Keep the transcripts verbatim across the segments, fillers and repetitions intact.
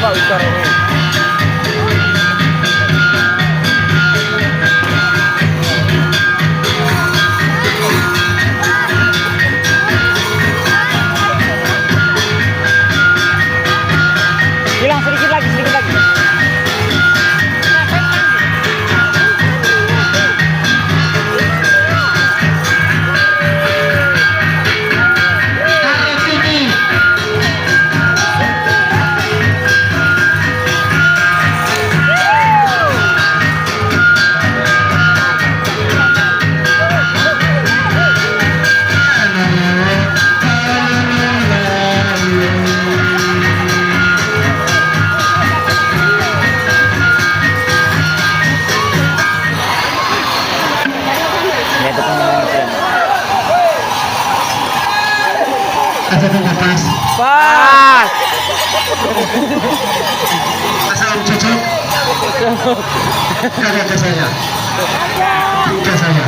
Hilang sedikit lagi, sedikit lagi. Ya, itu kan. Ada kan pas? Pas. Asal cocok. Kagak ke saya. Ke saya.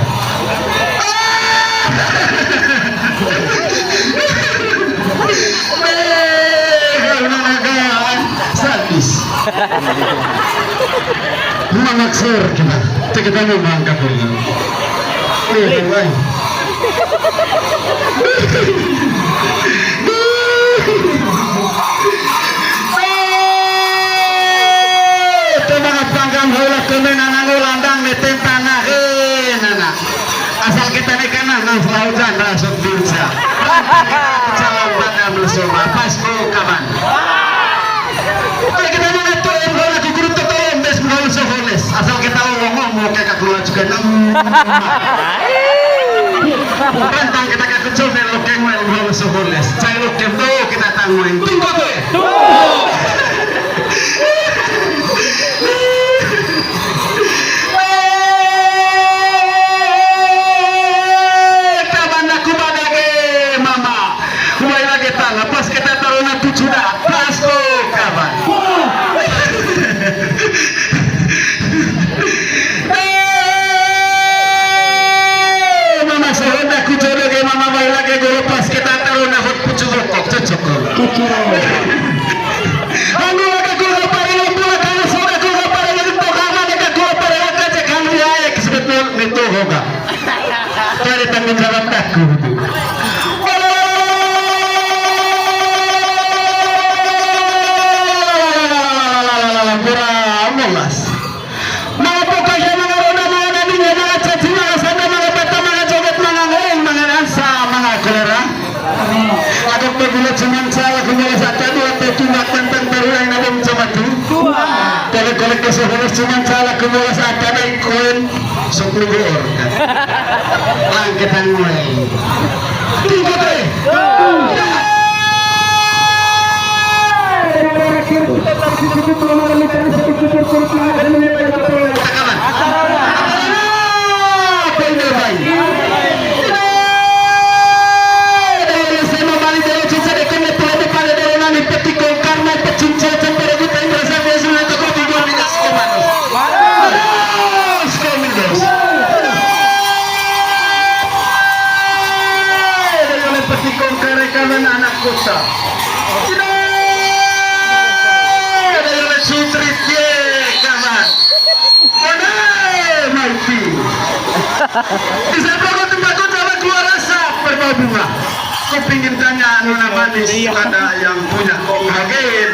Sadis. Mamaksur kita. Kita mau mangkap dulu. Eh, woi. Eh, teman panggang bola temen anak ulandang di tentana. Eh, nana. Asal kita ni kan nang, nang selautan, nang sut binsa. Salam pada bersama. Pas ko kaban. Kalau kita mau ngatur, em, kalau aku guru tuh tolong, bes, mau soholes. Asal kita ngomong, mau kayak keluar juga, nang. Rentang kita kayak kecil, dan lo keng, mau soholes. Saya lo keng tuh, kita tangguhin. Tunggu tuh. Eh, kaban aku badage, mama. Kumai lagi tala, pas kita taruh na tujuh dah. Pas ko, kaban. Eh, mama, sehenda ku jodoh ge, mama, mai lagi guru, pas kita taruh na hot pucuk rokok, cocok. Anu, ada guru pare, lampu, ada guru pare, lampu, ada guru pare, lampu, ada guru pare, lampu, ada guru pare, lampu, ada guru pare, lampu, ada guru pare. Cari tanggung jawab aku. Mura molas. Manga pokah ya, manga ronda, manga dani ya, manga caci, manga sanda, manga bata, manga joget, manga ngolong, manga dansa, manga kolera. Adok bagula cuman salah kumala sata dua teh tumbak tentang baru yang nabung sama tu. Kolek-kolek ke sebelas cuman salah kumala sata dai koin. Sok luhur. Langketan mulai. Tingkat, eh. Takaman. Apa ini, Bang? Anak kota. Tidak ada yang sutrit ye, kawan. Mana mati? Bisa bawa tembakau dalam keluar asap berbau bunga. Kau pingin tanya anu namanya, ada yang punya kong hagen.